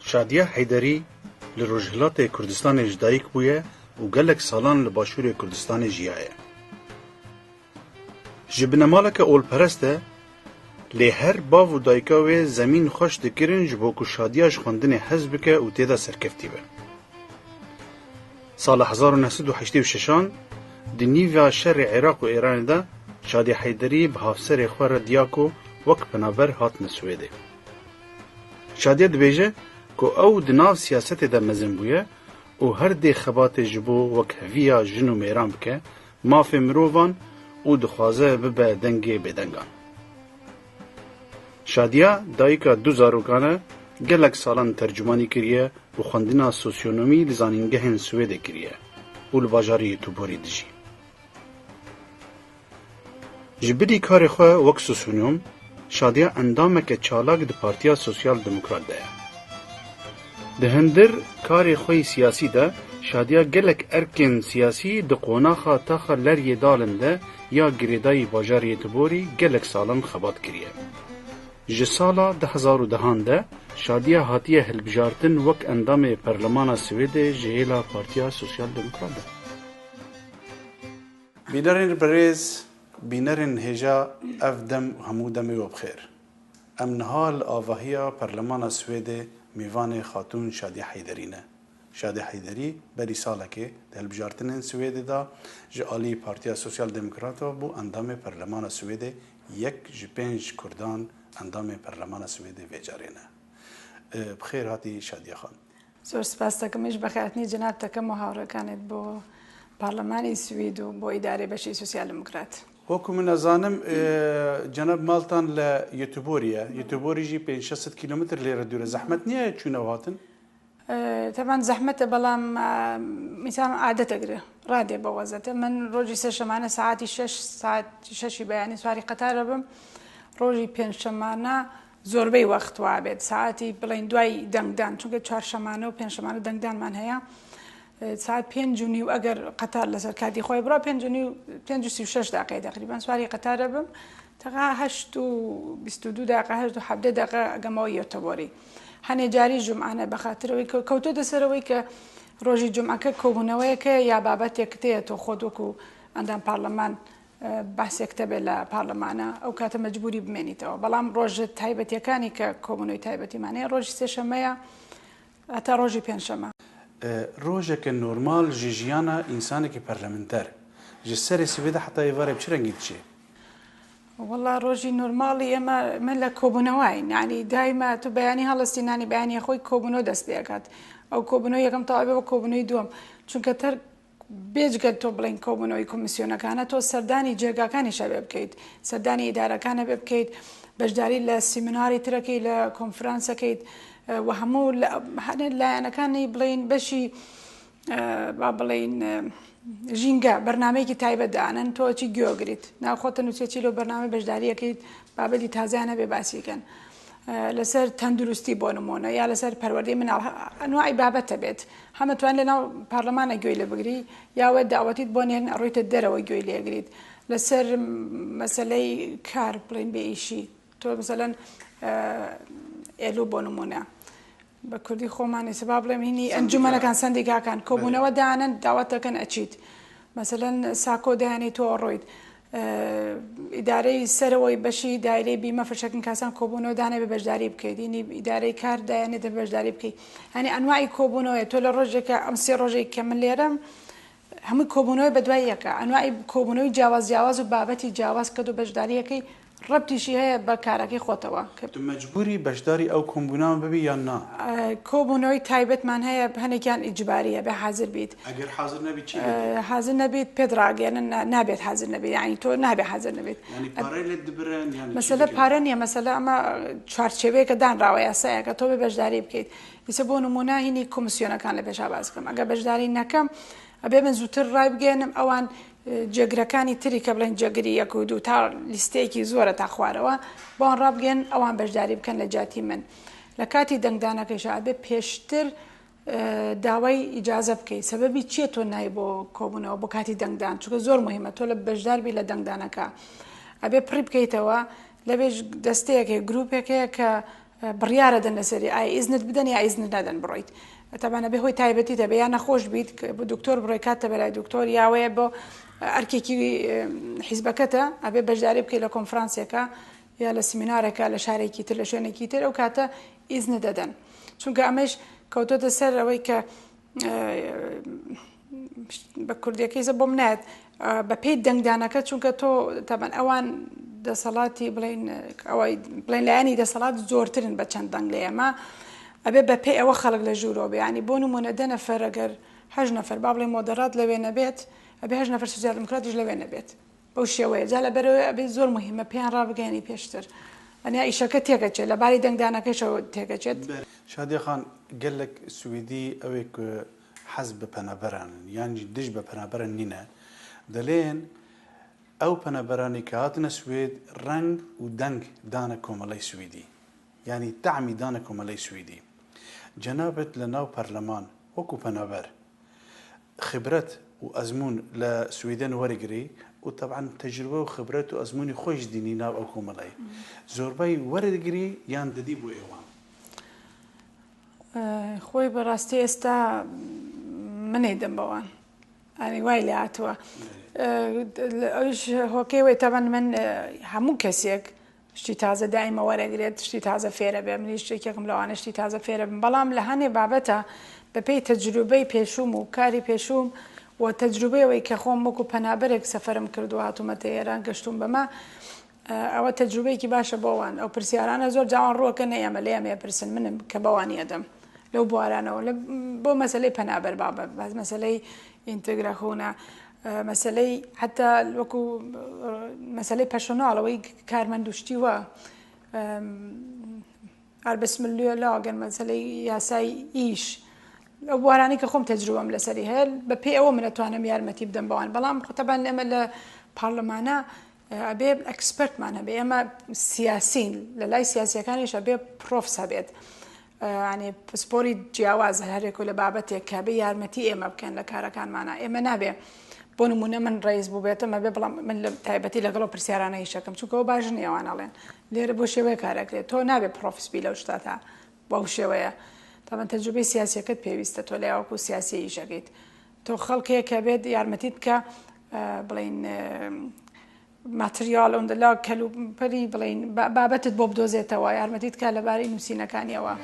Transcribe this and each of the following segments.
Şadiya Heyderî li Rojhilatê Kurdistanê ji dayik bûye û gelek salan li Başûrê Kurdistanê jiyaye. Ji binemaleke olperest e, lê her bav û dayika wê zemîn xweş dikirin ji bo ku Şadiya ji xwendinê hez bike û tê de serkeftî be. Sala 1986 an di nîva şerê Iraq û Îranê de Şadiya Heyderî bi havserê xwe re Diyako wek penaber hatine Swêdê. Şadiya dibêje ku ew di nav siyasetê de mezin bûye û her dê xebatê ji bo wekheviya jin û mêran bike, mafê mirovan û dixwaze bibe dengê bêdengan. Şadiya dayika du zarokan e, gelek salan tercûmanî kiriye û xwendina sosyonomî li zanîngehên Swêdê kiriye û li bajarê Göteborgê dijî. Ji bilî karê xwe wek sosyonom, Şadiya endameke çalak di Partiya Sosyal Demokrat de ye. Di hundir karê xwe yê siyasî de Şadiya gelek erkên siyasî di qonaxa taxa Leriyê Dalen de ya girêdayî bajarê Göteborgê gelek salan xebat kiriye. Ji sala 2010 de Şadiya hatiye hilbijartin wek endamê Perlemana Swêdê ji hêla Partiya Sosyal Demokrat de. Bînerên birêz, bînerên hêja ev dem û hemû demê we bixêr. Em niha li avahiya Perlemana Swêdê mêvanê Xatûn Şadiya Heyderî ne. Şadiya Heyderî berî salekê di hilbijartinên Swêdê de ji aliyê Partiya Sosyal Demokrat ve bû endamê Perlemana Swêdê yek ji pênc Kurdan endamê Perlemana Swêdê vê carê ne. Bi xêr hatî Şadiya xan. زۆر سپاس دەکەم منیش بەخێرهاتنی جەنابت دەکەم و هاوڕێکانت بۆ پارلەمانی سوید و بۆ ئیدارەی بەشی سوسیال دموکرات. وەکو من ئەزانم جەناب ماڵتان لە یوتوبۆریە، یوتوبۆری ژی پێنج شەش سەد کیلۆمەتر لێرە دوورە، زەحمەت نییە چوونەوە هاتن؟ تەبعەن زەحمەتە بەڵام ئینسان عادەت ئەگرێ ڕادێ بە وەزەتە. من ڕۆژی سێشەمانە سەعاتی شەش سەعات شەشی بەیانی سواری قەتار ئەبم، ڕۆژی پێنجشەمانە زۆربەی وەخت وابێت سەعاتی بڵێین دوای دەنگدان چونکە چوارشەمانە و پێنجشەمانە دەنگدانمان هەیە ساعت پێنج و نیو ئەگەر قەتار لەسەر کاتی خۆی بڕا پێنج و نیو پێنج و 36 دقەی تقریبا سواری قەتارە بم تەقا هەشت و 22 دقە هەشت و حەڤدە دقە ئەگەمەوە یۆتەبۆری هەنێ جاری جومعانە بەخاترەوەی کە کەوتۆتە سەرەوەی کە ڕۆژی جومعەکە کۆبوونەوەیەکە یا بابەتێک تێیە تۆ خۆت وەکو ئەندام پارلەمان باسێک تەبێ لە پارلەمانە ئەو کاتە مەجبوری بمێنیتەوە بەڵام ڕۆژە تایبەتیەکانی کە کۆبوونەوەی تایبەتیمان هەیە ڕۆژی سێشەمەیە هەتا ڕۆژی پێنجشەمە. ڕۆژێکە نۆرمال ژ ژیانا ئینسانێکی پەرلەمنتەر ژ سەرێ سبێ حەتا ئێڤارێ ب چ رەنگی دچێ؟ وەڵا ڕۆژی نۆرماڵی ئێمە من لە کۆبوونەوەین یعنی دایمە تو بەیانی هەڵستی نانی بەیانی خۆی کۆبوونەوە دەست پێ ئەکات ئەو کۆبوونەوە یەکەم تەواو بێ بە کۆبوونەوەی دووەم چونکە تەر بێجگە تۆ بڵێین کۆبوونەوەی کۆمیسیۆنەکانە تۆ سەردانی جێگاکانیش ئەبێ بکەیت، سەردانی ئیدارەکان ئەبێ بکەیت، بەشداری لە سیمیناری ترەکەی لە کۆنفرانسەکەیت و هەموو لایەنەکانی بڵێین بەشی با بڵێین ژینگە بەرنمەیەکی تایبەت دانن تۆ چی گوێگریت ناوخۆتە نووسێکی لەو بەرنامەی بەشداریەکەیت بابەتی تازیان هەبێ باسیکەن لەسەر تەندروستی بۆ نمونە یا لەسەر پەروەردەی مناڵ ئەنواعی بابەتە بێت هەم ئەتوانی لەناو پارلەمانە گوێی لێ بگری یا وە داوەتیت بۆ نێرن ئەڕۆیتە دەرەوە گوێی لێ ئەگریت لەسەر مەسەلەی کار بڵێین بێ ئیشی تۆ مەسەلەن ئێلو بۆ نمونە بە کوردی خۆمان ئێستا با بڵێم هینی ئەنجومەنەکان سەندیکاکان کۆبوونەوە دانن داوات دەکەن ئەچیت مەسەلەن ساکۆ دایانەی تۆ ئەڕۆیت ئیدارەی سەرەوەی بەشی دایرەی بیمە فرشەکن کاسان کۆبوونەوە دانێ بە بەشداری بکەیت ینی ئیدارەی کار دایانێت بە بەشداری بکەیت هەنی ئەنواعی کۆبوونەوەی تۆ لە ڕۆژێکە ئەم سێ ڕۆژێک کە من لێرەم هەمووی کۆبوونەوەی بەدوای یەکە ئەنواعی کۆبوونەوەی جیاواز جیاواز و بابەتی جیاواز کە تۆ بەشداریەکەی ڕەبتیشی هەیە بە کارەکەی خۆتەوە کە. تۆ مەجبوری بەشداری ئەو کۆمبوناوە ببی یان نا؟ کۆبونەوەی تایبەتمان هەیە هەنێکیان ئیجباریە بێ حازر بیت. ئەگەر حازر نەبی چی لێ دێ؟ حازر نەبیت پێت ڕاگەیەنن نابێت حازر نەبیت یانی تۆ نابێ حازر نەبیت. یانی پارەی لێت دبرن یان چی مەسەلە پارە نیە مەسەلە ئەمە چوارچێوەیەکە دانراوە یاسایەکە تۆ بێ بەشداری بکەیت ئیسە بۆ نمونە هینی کۆمسیۆنەکان لە پێشا باس بکەم ئەگەر بەشداری نەکەم ئەبێ من زووتر ڕایبگەیەنم ئەوان جێگرەکانی تری کە بڵێن جێگری یەک و دوو تا لیستەیەکی زۆرە تا خوارەوە بۆیان ڕابگەن ئەوان بەشداری بکەن لە جیاتی من لە کاتی دەنگدانەکەیشا ئەبێ پێشتر داوای ئیجازە بکەیت سەبەبی چییە تۆ نای بۆ کۆبوونەوە بۆ کاتی دەنگدان چونکە زۆر مهمە تۆ لە بەشداربی لە دەنگدانەکە ئەبێ پڕی بکەیتەوە لەوێش دەستەیەک هەیە گروپێک هەیە کە بڕیارەدەن لەسەری ئایا ئیزنت بدەن یا ئیزنت نەدەن بڕۆیت تەبعەن ئەبێ هۆی تایبەتیت هەبێ یا نەخۆش بیت بۆ دکتۆر بڕۆی کاتتە بەلای دکتۆر یاوەیە بۆ ئەرکێکی حیزبەکەتە ئەبێ بەشداری بکەیت لە کۆنفرانسێکە یا لە سیمینارێکە لە شارێکی تر لە شوێنێکی تر ئەو کاتە ئیزنت دەدەن چونکە ئەمەش کەوتۆتە سەر ئەوەی کە بە کوردیەکەی زە بۆم نایەت بە پێی دەنگدانەکە چونکە تۆ تەبەن ئەوان دەسەڵاتی بڵین ئەوەی بڵێن لایەنی دەسەڵات زۆرترن بە چەند دەنگ لە ئێمە ئەبێ بە پێی ئەوە خەڵک لە ژوورەوە بیانی بۆ نمونە دە نەفەر ئەگەر هەش نەفەر با بڵێ مۆدەرات لەوێ نەبێت ئەبێ هەش نەفەر سوسیال دیموکراتیش لەوێ نەبێت بەو شێوەیە جا لەبەرئەوەی ئەبێ زۆر مهمە پێیان ڕابگەیەنی پێشتر ئەنیا ئیشەکە تێکەچێت لە باری دەنگدانەکەشەوە تێکەچێت. شادیە خان گەلەک سویدی ئەوێ ک حەز بە پەنابەرانن یانیش دژ بە پەنابەرن نینە دەلێن ئەو پەنابەرانی کە هاتنە سوید رەنگ و دەنگ دانە کۆمەلەی سویدی یانی تەعمی دانە کۆمەلەی سویدی جەنابت لە ناو پەرلەمان وەکو پەنابەر خبرەت و ئەزموون لە سویدن وەرگری و تەبعەن تەجروبە و خبرەت و ئەزموونی خۆیش دینی ناو ئەو کۆمەڵەی زۆربەی وەردگری یان دەدی بۆ ئێوان. خۆی بەڕاستی ئێستا منێ دەم بەوان ئەنی وای لێ هاتووە ئەوش هۆکەی وەی تەبەن من هەموو کەسێک شتی تازە دایمە وەرەگرێت شتی تازە فێرە بێ منیش یەکێکم لەوانە شتی تازە فێرە بم بەڵام لە هەنێ بابەتە بەپێی تەجروبەی پێشووم و کاری پێشووم و تەجروبەی ئەوەی کە خۆم وەکو پەنابەرێک سەفەرم کردووە هاتوومەتە ئێران گەشتووم بەمە ئەوە تەجروبەیەکی باشە بۆ وان ئەو پرسیارانە زۆر جاوان ڕووەکە نە ئێمە لێ ئێمە پرسن منم کە بەوانی ئەدەم لەو بوارانەوە لە بۆ مەسلەی پەنابەر بابە باز مەسلەی ئینتگرەخونە مەسەلەی حتا وەکو مەسەلەی پەشۆناڵ ئەوەی کارمەند و شتی وا ئاربسملیۆلاگەن مەسەلەی یاسای ئیش ئەو بوارانەی کە خۆم تەجروبەم لەسەری هەیە بە پێی ئەوە من ئەتوانم یارمەتی بدەم بەوان بەڵام خۆتەبان ئێمە لە پارلەمانە ئەبێ ئەکسپەرتمان هەبێ ئێمە سیاسین لە لای سیاسیەکانیش ئەبێ پرۆفس هەبێت یانی پسپۆری جیاواز هەرێک و لە بابەتێک کە بێ یارمەتی ئێمە بکەن لە کارەکانمانە ئێمە نابێ بۆ نمونە من ڕئیس بووبێتم ئەبێ بڵام من لە تایبەتی لەگەڵ ئەو پرسیارانە ئیشەکەم چونکە ئەو باش نییە ئەوان ئەڵێن لێرە بۆ شێوەیە کارەکرێت تۆ نابێ پرۆفس بی لەو شتاتا بەو شێوەیە تەبەن تەجروبەی سیاسیەکەت پێویستە تۆ لە وەکو سیاسی ئیشەکەیت تۆ خەڵکێک کە بێت یارمەتیت بکە بڵین ماتریاڵ ئۆندەلا کەلوپەلی بڵێین بابەتت بۆ بدۆزێتەوە یارمەتیت کا لەبارەی نووسینەکانیەوە.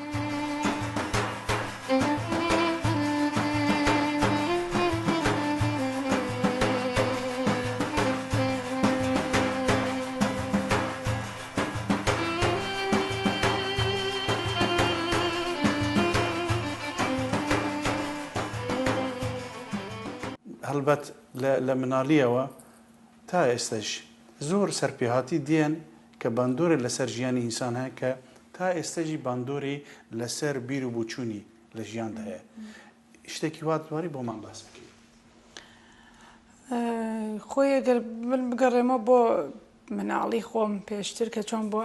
هەڵبەت لە مناڵیەوە تا ئێستەش زۆر سەرپێهاتی دێن کە باندۆرێ لەسەر ژیانی ئینسان هەیە کە تا ئێستەژی باندۆری لەسەر بیر و بۆچوونی لە ژیاندا هەیە. شتێکی وا دەتوانی بۆمان باس بکەی؟ خۆی ئەگەر من بگەڕێمەوە بۆ مناڵی خۆم پێشتر کە چۆن بۆ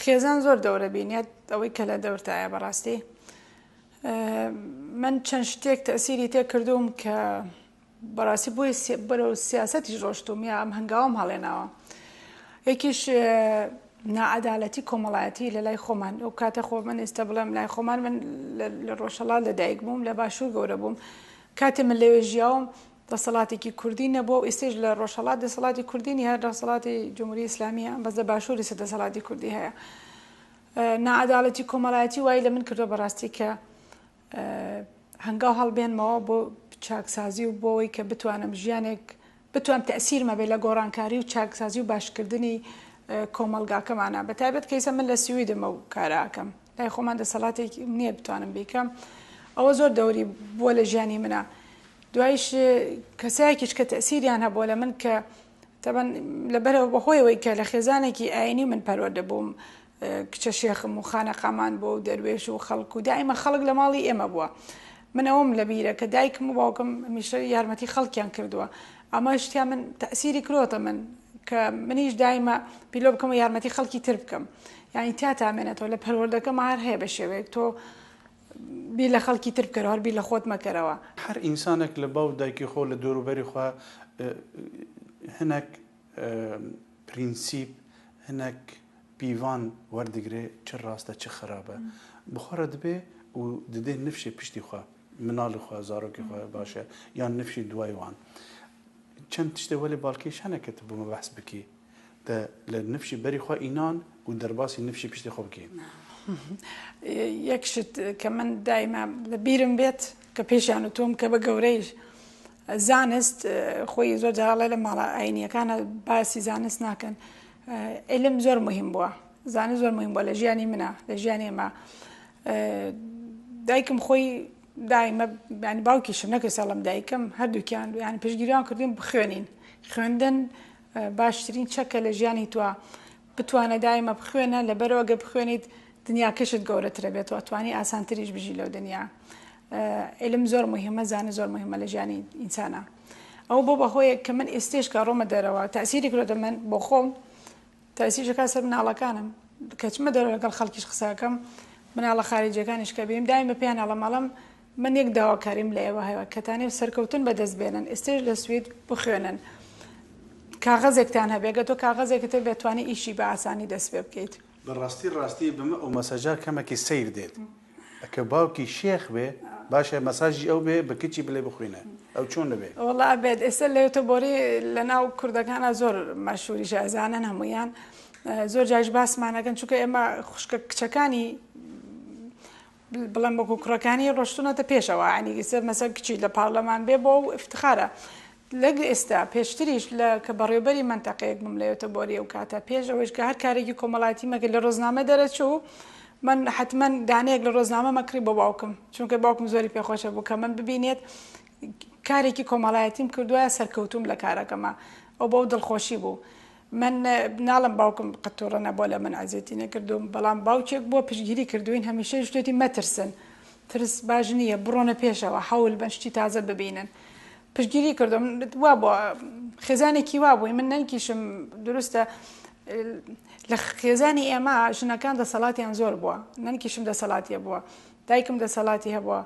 خێزان زۆر دەورە بینێت ئەوەی کە لە دەورتایە بەڕاستی من چەند شتێک تەسیری تێ کردووم کە بەڕاستی بۆیە بەرەو سیاسەتیش ڕۆشتووم یا ئەم هەنگاوەم هەڵێناوە. یەکیش ناعەدالەتی کۆمەڵایەتی لە لای خۆمان ئەو کاتە خۆ من ئێستا بڵێم لای خۆمان من لە ڕۆژهەڵات لە دایک بووم لە باشوور گەورە بووم کاتێ من لەوێ ژیاوم دەسەڵاتێکی کوردی نەبووە و ئێستێش لە ڕۆژهەڵات دەسەڵاتی کوردی نیە دەسەڵاتی جمهوری ئیسلامیە بەس لە باشوور ئێستا دەسەڵاتی کوردی هەیە ناعەدالەتی کۆمەڵایەتی وای لە من کردووە بەڕاستی کە هەنگاو هەڵبێنمەوە بۆ چاکسازی و بۆ ئەوەی کە بتوانم ژیانێک بتوانم تەئسیرم هەبێت لە گۆڕانکاری و چاکسازی و باشکردنی کۆمەڵگاکەمانە بە تایبەت کە ئیستا من لە سویدم ئەو کارە ئەکەم لای خۆمان دەسەڵاتێک نییە بتوانم بیکەم ئەوە زۆر دەوری بووە لە ژیانی منە دوایش کەسایەکیش کە تەئسیریان هەبووە لە من کە تەبەن لەبەرەوە بەهۆیەوەی کە لە خێزانێکی ئاینی من پەروەردە بووم کچە شێخم و خانەقامان بووە و دەروێش و خەڵک و دایمە خەڵک لە ماڵی ئێمە بووە من ئەوەم لە بیرە کە دایکم و باوکم هەمیشە یارمەتی خەڵکیان کردووە ئەمە شتیا من تەسیری کرۆتە من کە منیش دایمە پیلۆ بکەم و یارمەتی خەڵکی تر بکەم یعنی تیا تامێنێتەوە لە پەروەردەکەم هەر هەیە بە شێوەیەک تۆ بیر لە خەڵکی تر بکەرەوە هەر بیر لە خۆت مەکەرەوە. هەر ئینسانێک لە باو دایکی خۆ لە دەوروبەری خۆ هەنەک پرینسیپ هەنەک. پیڤان وەردگرێ چ ڕاستە چ خراپە bi xwe re dibe û dide nifşê piştî xwe minalê xwe zarokê xwe baş e yan nifşê duayê wan. Çend tiştê welê balkêş hene ke tu bi me behs bikî te li nifşê berî xwe înan û derbasî nifşê piştî xwe bikî. یەک شت کە من دایمە لە بیرم بێت کە پێشیان وتوم کە بە گەورەیش زانست خۆی زۆر جاڵێ لە ماڵە ئاینیەکانە باسی زانست ناکەن علم زۆر مهم بووە زانست زۆر مهم بووە لە ژیانی منە لە ژیانی ئێمە دایکم خۆی دایمە ینی باوکیشم نەکە ساڵم دایکم هەردووکیان یان پشگیریان کردیم بخوێنین خوێندن باشترین چەکە لە ژیانی توە بتوانە دایمە بخوێنە لەبەرەوە گە بخوێنیت دنیاکەشت گەورەترە بێت و ئەتوانی ئاسانتریش بژی لەو دنیا. علم زۆر مهمە زانست زۆر مهمە لە ژیانی ئینسانە. ئەو بۆ بەهۆیەک کە من ئێستێش کە ڕۆمە دەرەوە تەسیری کردۆتە من بۆ خۆم تەسیرش ئەکات سەر مناڵەکانم کە چمە دەرەوە لەگەڵ خەڵکیش قسەکەم مناڵە خارجیەکانیش کە بیم دایمە پێیان ئەڵێم ئەڵێم من یەک داواکاریم لە ئێوە هەیە کەتانێ سەرکەوتن بەدەست بێنن ئێستێش لە سوید بخوێنن کاغەزێکتان هەبێ گە تۆ کاغەزێکت هەبێ توانی ئیشی بە ئاسانی دەست پێ بکەیت. بە ڕاستی ڕاستی بمە ئەو مەساجا کەمەکی سەیر دێت ئەکە باوکی شێخ بێ باشە مەساجی ئەو بێ بە کچی بلێ بخوینە ئەو چۆن دەبێ؟ وەڵا ئەبێت ئێستا لە یۆتۆبۆری لە ناو کوردەکانا زۆر مەشهوریشە ئەزانن هەموویان زۆر جاریش باسمان ئەکەن چونکە ئێمە خوشکە کچەکانی بڵێم وەکو کوڕەکانی ڕۆشتونەتە پێشەوە ینی ئێستا مەسەن کچی لە پارلەمان بێ بۆ ئەو ئیفتخارە لەگ ئێستا پێشتریش لە کە بەڕێوبەری مەنتەقەیەک بووم لە یۆتەبۆری ئەو کاتە پێش ئەوەیش کە هەر کارێکی کۆمەڵایەتی مەکرد لە ڕۆزنامە دەرەچوو من حەتمەن دانەیەک لە ڕۆزنامە مەکڕی بۆ باوکم چونکە باوکم زۆری پێخۆشە بوو کە من ببینێت کارێکی کۆمەڵایەتیم کردووە سەرکەوتوم لە کارەکەمە ئەو بەو دڵخۆشی بوو من ناڵم باوکم قەت توڕە نەبووە لە من ئەزێتی نەکردووم بەڵام باوکێک بووە پشتگیری کردووین هەمیشە وتوێتی مەترسن ترس باش نییە بڕۆنە پێشەوە حەول بەن شتی تازە ببینن پشتگیری کردم وا بووە خێزانێکی وا بووی من نەنکیشم دروستە لە خێزانی ئێمە ژنەکان دەسەڵاتیان زۆر بووە نەنکیشم دەسەڵاتیە بووە دایکم دەسەڵاتی هەبووە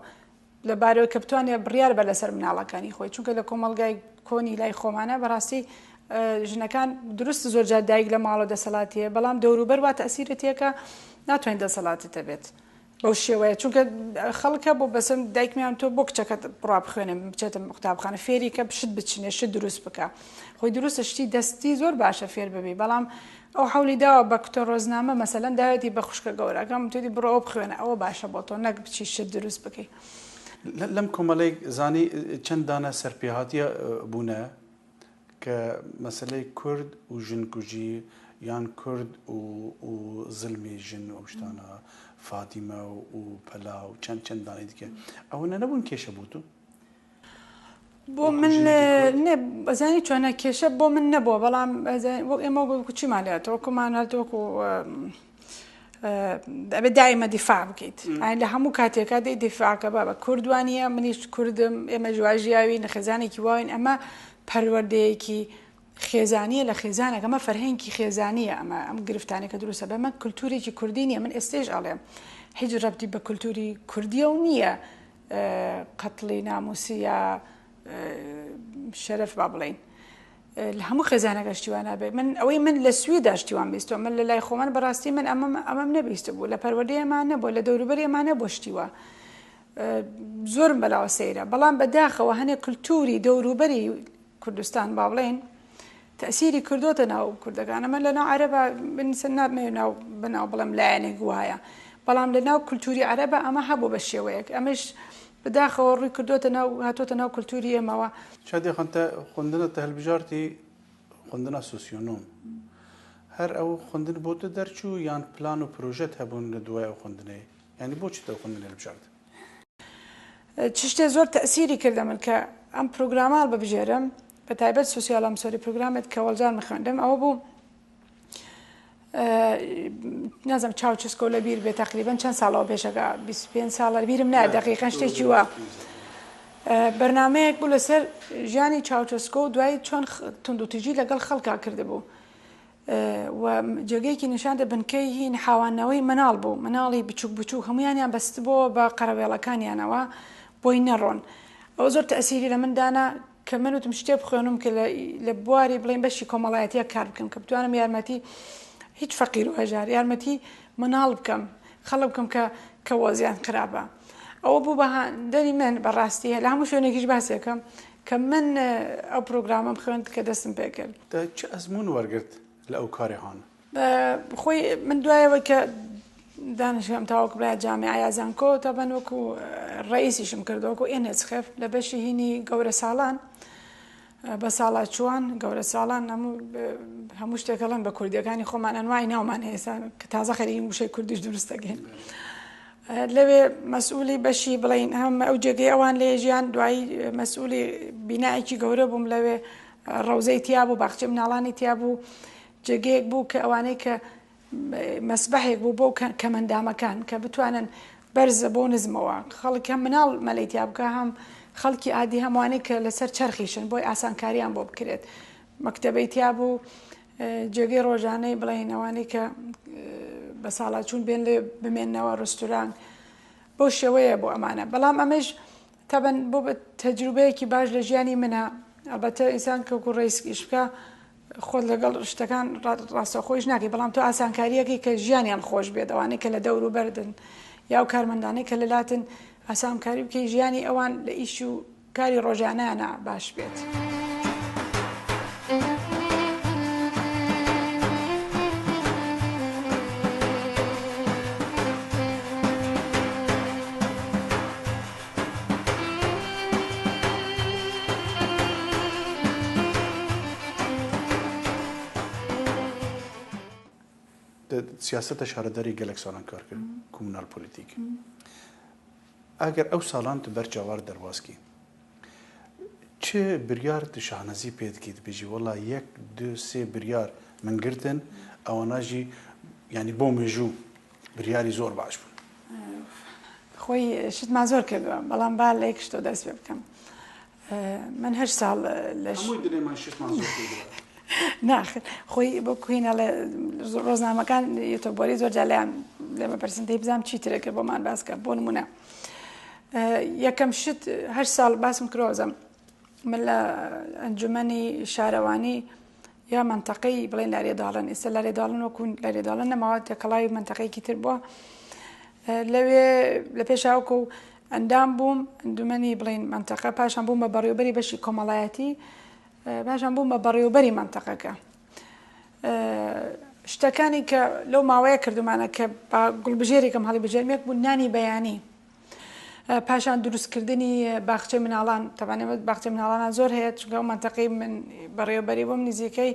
لە بارەوە کە بتوانێت بڕیار بە لەسەر مناڵەکانی خۆی چونکە لە کۆمەڵگای کۆنی لای خۆمانە بەڕاستی ژنەکان دروست زۆر جار دایک لە ماڵە دەسەڵاتیە بەڵام دەوروبەر وا تەسیرت تێکە ناتوانین دەسەڵاتت هەبێت بەو شێوەیە چونکە خەڵک هەبوو بەسم دایکمیان تۆ بۆ کچەکەت بڕا بخوێنێ بچێتە قوتابخانە فێری کە شت بچنێ شت دروست بکە خۆی دروستە شتی دەستی زۆر باشە فێر ببی بەڵام ئەو حەولی داوە بە کتۆ ڕۆزنامە مەسەلەن داوێتی بە خوشکە گەورەکەم توێتی بڕۆ ئەو بخوێنە ئەوە باشە بۆ تۆ نەک بچی شت دروست بکەی. لەم کۆمەڵەی زانی چەند دانە سەرپێهاتیە بوونە کە مەسەلەی کورد و ژن کوژی یان کورد و و زلمی ژن و ئەو شتانە فاتیمە و پەلا و چەند چەند دانەی دیکە ئەوەنە نەبوون کێشە بۆ تۆ؟ بۆ من نێ ئەزانی چۆنە کێشە بۆ من نەبووە بەڵام وەک ئێمە وەکو چیمان لێت وەکومان هەر وەکو ئەبێ دایمە دیفاع بکەیت ئاین لە هەموو کاتێکا دەی دیفاعکە بابە کوردوانە منیش کوردم ئێمە ژواژیاوین لە خێزانێکی واین ئەمە پەروەردەیەکی خێزانیە لە خێزانێک ئەمە فەرهەنگی خێزانیە ئەمە ئەم گرفتانێک کە دروستە بەمە کللتورێکی کوردی نیە من ئێستێش ئەڵێم هیچ ڕەبتی بە کللتوری کوردیەوە نییە قەتڵی ناموسی یا شەرەف با بڵێین لە هەموو خێزانەکە شتی وا نابێت من ئەوەی من لە سویدا شتی وام بیستوە من لە لای خۆمان بەڕاستی من ئەمەم ئەمەم نەبیست بوو لە پەروەردەی ئەمان نەبوو لە دەوروبەری ئەمان نەبوو شتی وا زۆرم بەلاوە سەیرە بەڵام بەداخەوە هەنێک کللتوری دەوروبەری کوردستان با بڵێین تەئسیری کردۆتە ناو کوردەکان ئەمە لە ناو عەرەبا من نامەوێ ناو بەناو بڵێم لایەنێک وایە بەڵام لە ناو کولتوری عەرەبا ئەمە هەبوو بە شێوەیەک ئەمەش بەداخەوە ڕووی کردۆتە ناو هاتۆتە ناو کولتوری ئێمەوە. شادیە خان تە خوندنا تە هەلبژارتی خوندنا سوسیۆنۆم هەر ئەو خوندن بۆ تە دەرچوو یان پلان و پرۆژەت هەبوون لە دوای ئەو خوندنەی یانی بۆچی تە ئەو خوندنەی هەلبژارد؟ چ شتێ زۆر تەئسیری کردە من کە ئەم پرۆگرامە هەڵببژێرم بە تایبەت سوسیال ئەمسۆری پرۆگرامێت کە وەڵجار من خوێندم ئەوە بوو نازم چاوچسکۆ لە بیر بێ تقریبا چەند ساڵەوە پێشەکە 25 ساڵە بیرم نایە دقیقا شتێکی وا بەرنمەیەک بوو لەسەر ژیانی چاوچسکۆ و دوای چۆن توندوتیژی لەگەڵ خەڵکا کردبوو و جێگەیەکی نیشان دە بنکەی هین حاوانەوەی مناڵ بوو مناڵی بچوک بچوک هەمویانیان بەستبۆوە بە قەرەوێڵەکانیانەوە بۆی نەڕۆن ئەوە زۆر تەئسیری لە من دانا کە من وتم شتێ بخوێنم کە لە بواری بڵێن بەشی کۆمەڵایەتیە کار بکەم کە بتوانم یارمەتی هیچ فەقیر و هەژار یارمەتی مناڵ بکەم خەڵک بکەم کە کە وەزیان خراپە ئەوە بوو بە هاندەری من بەڕاستی لە هەموو شوێنێکیش باسێکم کە من ئەو پرۆگرامەم خوێند کە دەستم پێکرد. تە چ ئەزموون وەرگرت لە ئەو کارێ هان؟ خۆی من دوایەوە کە دانشگام تاوەکو برای جامیعە یا زانکۆ تەبەن وەکو ڕئیسیشم کرد وەکو ئێنێچخێف لە بەشی هینی گەورە ساڵان بە ساڵاچووان گەورە ساڵان هەموو هەموو شتێک ئەڵێن بە کوردیەکانی خۆمان ئەنوای ناومان هەیە کە تازە خەریکین وشەی کوردیش دروست دەکەین لەوێ مەسئولی بەشی بڵین هەم ئەو جێگەی ئەوان لێ ژیان دوایی مەسئولی بینایەکی گەورە بووم لەوێ ڕەوزەی تیا بوو باخچەی مناڵانی تیا بوو جێگەیەک بوو کە ئەوانەی کە مەسبەحێک بوو بۆ کەمەندامەکان کە بتوانن بەرزە بۆ نزمەوە خەڵک هەم مناڵ مەلەی تیا بکە هەم خەڵکی ئادی هەموانەی کە لەسەر چەرخیشن بۆی ئاسانکاریان بۆ بکرێت مەکتەبەی تیا بوو جێگەی ڕۆژانەی بڵێن ئەوانەی کە بە ساڵاچوون بێن لێ بمێنەوە ڕستوران بەو شێوەیە بۆ ئەمانە بەڵام ئەمەش تەبەن بۆ تەجروبەیەکی باش لە ژیانی منە ئەڵبەتە ئینسان کە وەکو ڕیسک ئیش بکە خۆت لەگەڵ شتەکان ڕاستەوخۆیش ناکەی بەڵام تۆ ئاسانکاریەکەی کە ژیانیان خۆش بێت ئەوانەی کە لە دەور و بەردن یا و کارمەندانەی کە لەلاتن ئاسانکاری بکەی ژیانی ئەوان لە ئیش و کاری ڕۆژانەیانە باش بێت. سیاسەتە شارەداری گەلەک ساڵان کار کرد کومونال پۆلیتیک ئەگەر ئەو ساڵان تو بەر چاوار دەرباز کی چ بریار تو شانازی پێ دکەی دبێژی وەڵا یەک دو سێ بریار من گرتن ئەوانە ژی یانی بۆ مێژوو بریاری زۆر باش بوون. خۆی شتمان زۆر کردووە بەڵام با لە یەک شتەوە دەست پێ بکەم من هەشت ساڵ لە هەمووی دلێمان شتمان زۆر کردووە. ناخر خۆی بۆ کوینەڵێ ڕۆزنامەکان یۆتۆبۆری زۆر جار لێیان لێمە پرسن دەی بزانم چی ترە کرد بۆمان باس کە بۆ نمونە یەکەم شت هەشت ساڵ باسم کرۆزم من لە ئەنجومەنی شارەوانی یا مەنتەقەی بڵێن لارێ داڵن ئێستا لارێ داڵن وەکو لارێ داڵن نەماوە تێکەڵاوی مەنتەقەیەکی تر بووە لەوێ لە پێشاوکە و ئەندام بووم ئەندومەنی بڵین مەنتەقە پاشان بووم بە بەڕێوبەری بەشی کۆمەڵایەتی پاشان بووم بە بەڕێوبەری مەنتەقەکە شتەکانی کە لەو ماوەیە کردومانە کە با گوڵبژێرێکم هەڵیبژێرم یەک بوو نانی بەیانی پاشان دروستکردنی باخچەی مناڵان تەبعەن ئێمە باخچەی مناڵانان زۆر هەیە چونکە ئەو مەنتەقەی من بەڕێوەبەری بووم نزیکەی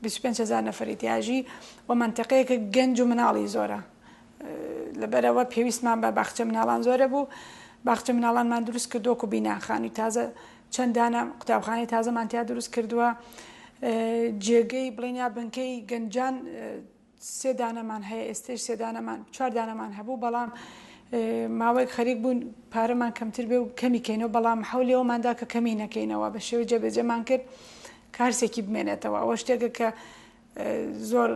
25 هەزار نەفەری تیاژی و مەنتەقەیەکە گەنج و مناڵی زۆرە لەبەرەوە پێویستمان بە باخچە مناڵان زۆرە بوو باخچە مناڵانمان دروست کردووە و بیناخانی تازە چەند دانە قوتابخانەی تازەمان تیا دروست کردووە جێگەی بڵێن یا بنکەی گەنجان سێ دانەمان هەیە ئێستەیش سێ دانەمان چوار دانەمان هەبوو بەڵام ماوەیەک خەریک بوون پارەمان کەمتر بێ و کەمی کەینەوە بەڵام حەولی ئەوماندا کە کەمی نەکەینەوە بە شێوەی جێبەجێمان کرد کارسێکی بمێنێتەوە ئەوە شتێکە کە زۆر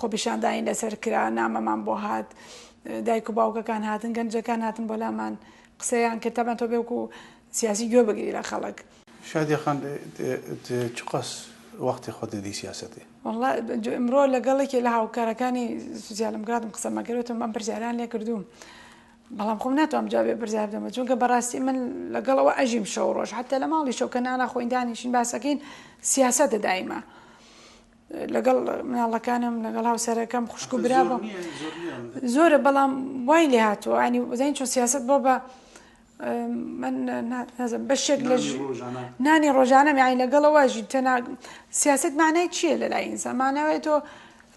خۆپیشاندانی لەسەر کرا نامەمان بۆ هات دایک و باوکەکان هاتن گەنجەکان هاتن بۆ لامان قسەیان کرد تەبەن تۆ بێوکو سیاسی گوێ بگری لە خەڵک. شادیە خان ت چقاس وەختی خۆ دەدی سیاسەتێ؟ وەڵا ئمڕۆ لەگەڵ یەکێ لە هاوکارەکانی سوسیالدموکراتم قسەمە کرد وتم ئەم پرسیاران لێ کردووم بەڵام خۆم ناتوانم جوابی ئەو پرسیارە بدەمەوە چونکە بەڕاستی من لەگەڵ ئەوە ئەژیم شەو ڕۆژ حتا لە ماڵی شەو کە نانا خۆین دانیشین باسەکەین سیاسەتە دایمە لەگەڵ مناڵەکانم لەگەڵ هاوسەرەکەم خوشک و برا بم زۆرە بەڵام وای لێ هاتووە ینی زین چۆن سیاست بۆ بە من نازم بەشێک لە نانی ڕۆژانەم یانی لەگەڵەوە ژی تەنا سیاست معنای چییە لە لای ئینسان ماناوێت تۆ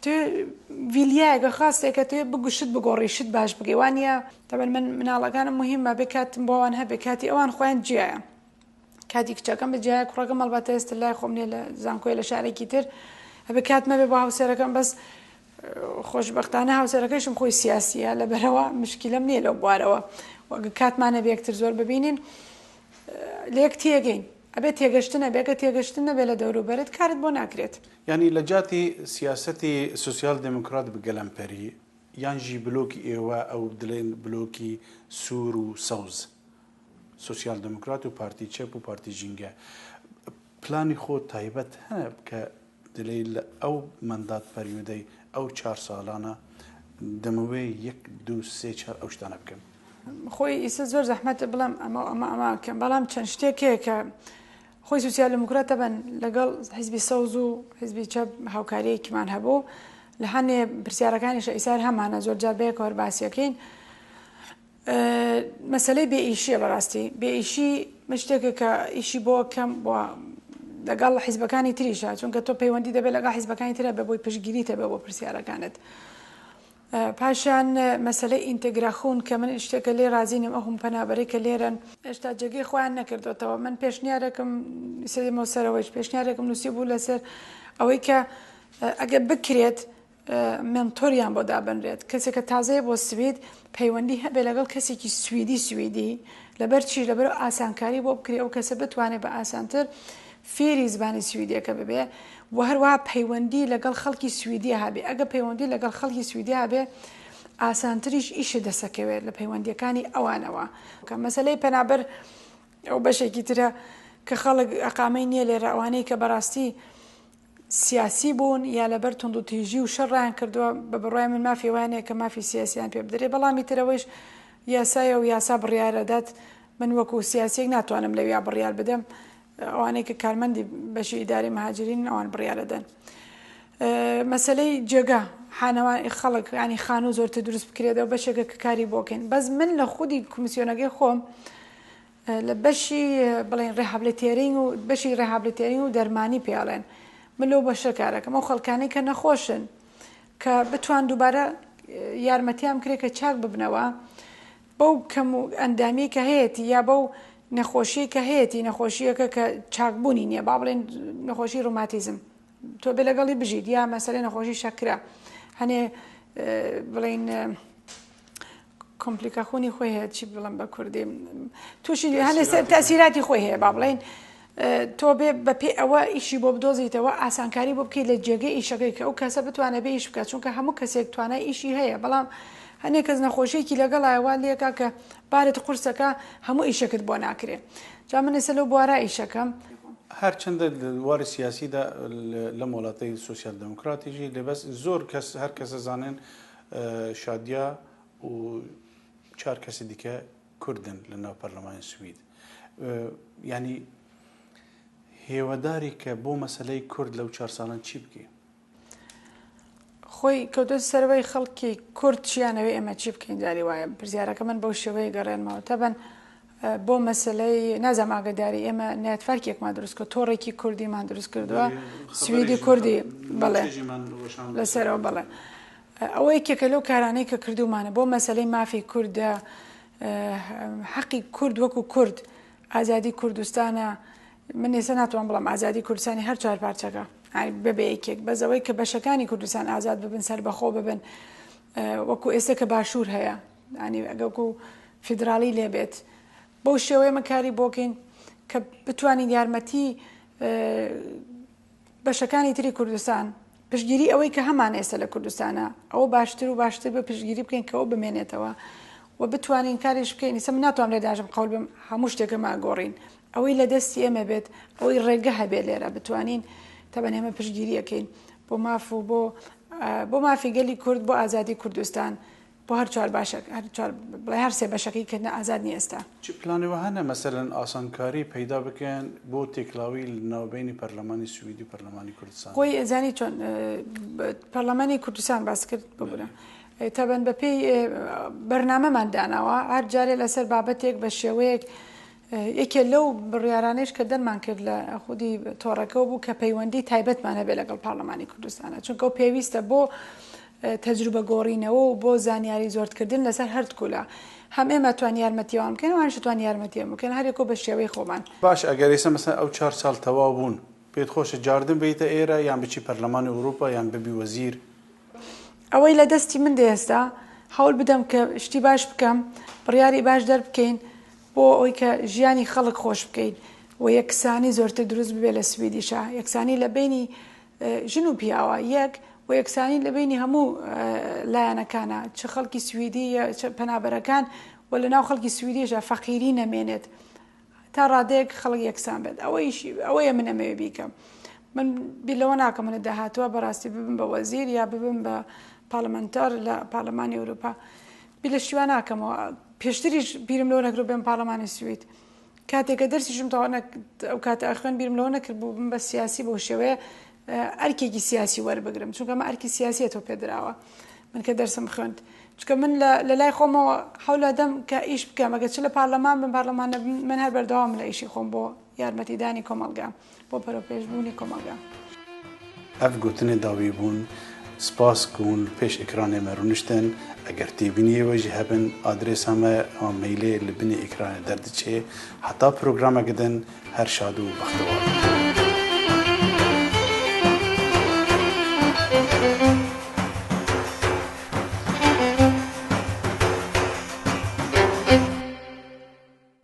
تۆ ڤیلیایەکە خاستێکە تۆ بگوشت بگۆڕی شت باش بگەی وانە تەبەن من مناڵەکانم مهمە بێ کاتم بۆوان هەبێ کاتی ئەوان خۆیان جیایە کاتی کچەکەم بە جیایە کوڕەکەم ئەڵبەتە ئێستا لای خۆم نیە لە زانکۆی لە شارێکی تر ئەبێ کات مەبێ بۆ هاوسەرەکەم بەس خۆشبەختانە هاوسەرەکەشم خۆی سیاسیە لەبەرەوە مشکیلەم نییە لەو بوارەوە وەگە کاتمانە بێکتر زۆر ببینین لێک تێگەین ئەبێ تێگەشتن ئەبێگە تێگەشتن نەبێ لە دەوروبەرت کارت بۆ ناکرێت. یانی لە جاتی سیاسەتی سوسیال دێموکرات بگەلەمپەری یان ژی بلۆکی ئێوە ئەو دلێن بلۆکی سوور و سەوز سوسیال دێموکرات و پارتی چەپ و پارتی ژینگە پلانی خۆ تایبەت هەنە کە دلێی لە ئەو مەندات پەریودەی. ئەو چار ساڵانە دەمەوێ یەک دوو سێ چار ئەو شتانە بکەم؟ خۆی ئیسە زۆر زەحمەتە بڵێم ئەمە و ئەمە ئەمە کەم بەڵام چەند شتێک هەیە کە خۆی سوسیال دموکرات تەبەن لەگەڵ حیزبی سەوز و حیزبی چەپ هاوکاریەکیمان هەبوو لە هەنێ پرسیارەکانیش ئیسار هەمانە زۆر جار بەیەکەوە هەر باسیەکەین مەسەلەی بێ ئیشیە بەڕاستی بێ ئیشی من شتێکە کە ئیشی بۆ کەم بۆ لەگەڵ حیزبەکانی تریشە چونکە تۆ پەیوەندی دەبێت لەگەڵ حیزبەکانی ترە بە بۆی پشتگیریتە بێ بۆ پرسیارەکانت پاشان مەسەلەی ئینتگراخون کە من شتێکە لێ رازی نیم ئەو پەنابەرەی کە لێرەن هێشتا جێگەی خۆیان نەکردۆتەوە من پێشنیارێکم سەرمەوە سەرەوەیش پێشنیارێکم نووسی بوو لەسەر ئەوەی کە ئەگەر بکرێت مێنتۆریان بۆ دابنرێت کەسێکە تازەیە بۆ سوید پەیوەندی هەبێ لەگەڵ کەسێکی سویدی سویدی لەبەر چی لەبەر ئاسانکاری بۆ بکرێ ئەو کەسە بتوانێت بە ئاسانتر فێری زمانی سویدیەکە ببێ و هەروەها پەیوەندی لەگەڵ خەڵکی سویدیە هەبێ ئەگە پەیوەندی لەگەڵ خەڵکی سویدیا هەبێ ئاسانتریش ئیشە دەسەکەوێت لە پەیوەندیەکانی ئەوانەوە کە مەسەلەی پەنابەر ئەو بەشێکی ترە کە خەڵک ئەقامەی نییە لێرە ئەوانەی کە بەڕاستی سیاسی بوون یا لەبەر توندوتیژی و شەڕ ڕایان کردووە بە بڕوای من مافی ئەوەیان هەیە کە مافی سیاسیان پێ بدرێ بەڵامی ترەوەیش یاسایە و یاسا بڕیارەدات من وەکو سیاسیەک ناتوانم لەویا بڕیار بدەم ئەوانەی کە کارمەندی بەشی ئیداری مهاجرین ئەوان بڕیارەدەن مەسلەی جێگا حانەوان خەڵک ینی خانوو زۆرتر دروست بکرێتەوە بەشێکە کە کاری بۆکەین بەس من لە خودی کمیسیۆنەکەی خۆم لە بەشی بڵێن rehabilitering و بەشی rehabilitering و دەرمانی پێڵێن من لەو بەشە کارەکەم ئەو خەڵکانەی کە نەخۆشن کە بتوان دووبارە یارمەتیان بکرێت کە چاک ببنەوە بەو کەم و ئەندامیەی کە هەیەتی یا بەو نەخۆشیەی کە هەیەتی نەخۆشیەکە کە چاکبوونی نییە با بڵێن نەخۆشی ڕۆماتیزم تۆ بێ لەگەڵی بژیت یا مەسەلەی نەخۆشی شەکرە هەنێ بڵین komplikation ی خۆی هەیە چی بڵم بە کوردی تووشی هەنێ تەسیراتی خۆی هەیە با بڵین تۆ بێ بە پێی ئەوە ئیشی بۆ بدۆزیتەوە ئاسانکاری بۆ بکەیت لە جێگەی ئیشەکەی کە ئەو کەسە بتوانێت بێ ئیش بکات چونکە هەموو کەسێک توانای ئیشی هەیە بەڵام هەنێک کەس نەخۆشیەکی لەگەڵایە وا لێکا کە بارت قورسەکە هەموو ئیشەکت بۆ ناکرێ جا من ئێستا لەو بوارە ئیشەکەم. هەرچەندە لە واری سیاسیدا لەم وڵاتەی سۆسیال دێموکراتیژی لێ بەس زۆر کەس هەر کەس ئەزانن شادیا و چار کەسی دیکە کوردن لە ناو پەرلەمانی سوید یانی هێوەداری کە بۆ مەسەلەی کورد لەو چار ساڵان چی بکەی؟ خۆی کەوتۆتە سەرەوەی خەڵکی کورد چیانەوێ ئێمە چی بکەین جاری وایە پرسیارەکە من بەو شێوەیە گەڕێنمەوە تەبەن بۆ مەسلەی نازانم ئاگداری ئێمە netvärk ێکمان دروست کرد تۆڕێکی کوردیمان دروست کردووە سویدی کوردی بەڵێ لەسەرەوە بەڵێ ئەوە یەکێکە لەو کارانەی کە کردوومانە بۆ مەسەلەی مافی کوردە، حەقی کورد وەکو کورد، ئازادی کوردستانە، من ئێستا ناتوانم بڵێم ئازادی کوردستانی هەر چوار پارچەکە بەبێ یەکێک، بەس ئەوەی کە بەشەکانی کوردستان ئازاد ببن، سەربەخۆ ببن، وەکو ئێستا کە باشوور هەیە، یانی وەکو فیدراڵی لێ بێت، بەو شێوەیە ئێمە کاری بۆ کەین کە بتوانین یارمەتی بەشەکانی تری کوردستان پشتگیری ئەوەی کە هەمانە ئێستا لە کوردستانە ئەوە باشتر و باشتر بە پشتگیری بکەین کە ئەو بمێنێتەوە و بتوانین کاریش بکەین ئیستا من ناتوانم لێ داژم قەول بم هەموو شتێکەمان گۆڕین ئەوەی لە دەستی ئێمە بێت ئەوەی ڕێگە هەبێت لێرە بتوانین تەبەن ئێمە پشتگیری ئەکەین بۆ ماف و بۆ بۆ مافی گەلی کورد بۆ ئازادی کوردستان بۆ هەر چوار باشەک هەر چوار بڵێ هەر سێ بەشەکەی کە ئازاد نیە ئێستا. چ پلانی وەها هەنە مەسەلەن ئاسانکاری پەیدا بکەن بۆ تێکڵاوی لە ناوبەینی پەرلەمانی سویدی و پەرلەمانی کوردستان؟ خۆی ئەزانی چۆن پەرلەمانی کوردستان باس کرد ببورە تەبەن بە پێی بەرنامەمان داناوە هەر جارێ لەسەر بابەتێک بە شێوەیەک یەکێ لەو بڕیارانەیش کە دەرمان کرد لە خودی تۆڕەکەوە بوو کە پەیوەندی تایبەتمان هەبێت لەگەڵ پارلەمانی کوردستانە چونکە ئەو پێویستە بۆ تەجروبە گۆڕینەوە و بۆ زانیاری زۆرتکردن لەسەر هەردکولا هەم ئێمە توان یارمەتی ئەوان بکەین ئەوانیش توان یارمەتی ئێمە بکەن هەرێکۆ بە شێوەی خۆمان. باش ئەگەر ئێستا مەسەلەن ئەو چار ساڵ تەواو بوون پێت خۆشە جاردن بێیتە ئێرە یان بچی پەرلەمانی ئەوروپا یان ببی وەزیر؟ ئەوەی لە دەستی من دێ ئێستا هەوڵ بدەم کە شتی باش بکەم بڕیاری باش دەربکەین بۆ ئەوەی کە ژیانی خەڵک خۆش بکەین و یەکسانی زۆرتر دروست ببێت لە سویدیشا، یەکسانی لە بەینی ژن و پیاوە یەک و یەکسانی لە بەینی هەموو لایەنەکانە چ خەڵکی سویدی چ پەنابەرەکان و لە ناو خەڵکی سویدیشا فەقیری نەمێنێت تا ڕادەیەک خەڵک یەکسان بێت ئەوەیش ئەوەیە من ئەمەوێ بیکەم. من بیر لەوە ناکەم لە داهاتووە بەڕاستی ببم بە وەزیر یا ببم بە پارلەمانتار لە پارلەمانی ئەوروپا بیر لە شتی وا ناکەمەوە پێشتریش بیرم لەوە نەکرد بێم پارلەمانی سوید کاتێک کە دەرسیشم تەواو ئەو کاتە ئەخوێن بیرم لەوە نەکرد بوو بم بە سیاسی بەو شێوەیە ئەرکێکی سیاسی وەربگرم چونکە ئەمە ئەرکی سیاسیە تۆ پێدراوە من کە دەرسم خوێند چونکە من لە لای خۆمەوە حەول دەم کە ئیش بکەم ئەگەر چ لە پارلەمان بم پارلەمان نەبم من هەر بەردەوام لە ئیشی خۆم بۆ یارمەتیدانی کۆمەڵگا بۆ بەرەوپێشبوونی کۆمەڵگا. ئەڤ گۆتنێ داوی بوون. سپاس کو هûn li pêş ekranê me rûniştin. Eger têbîniyê we jî hebin adrêsa me a mailê li binê ekranê derdiçê. Heta programeke din her şad û bextewar bin.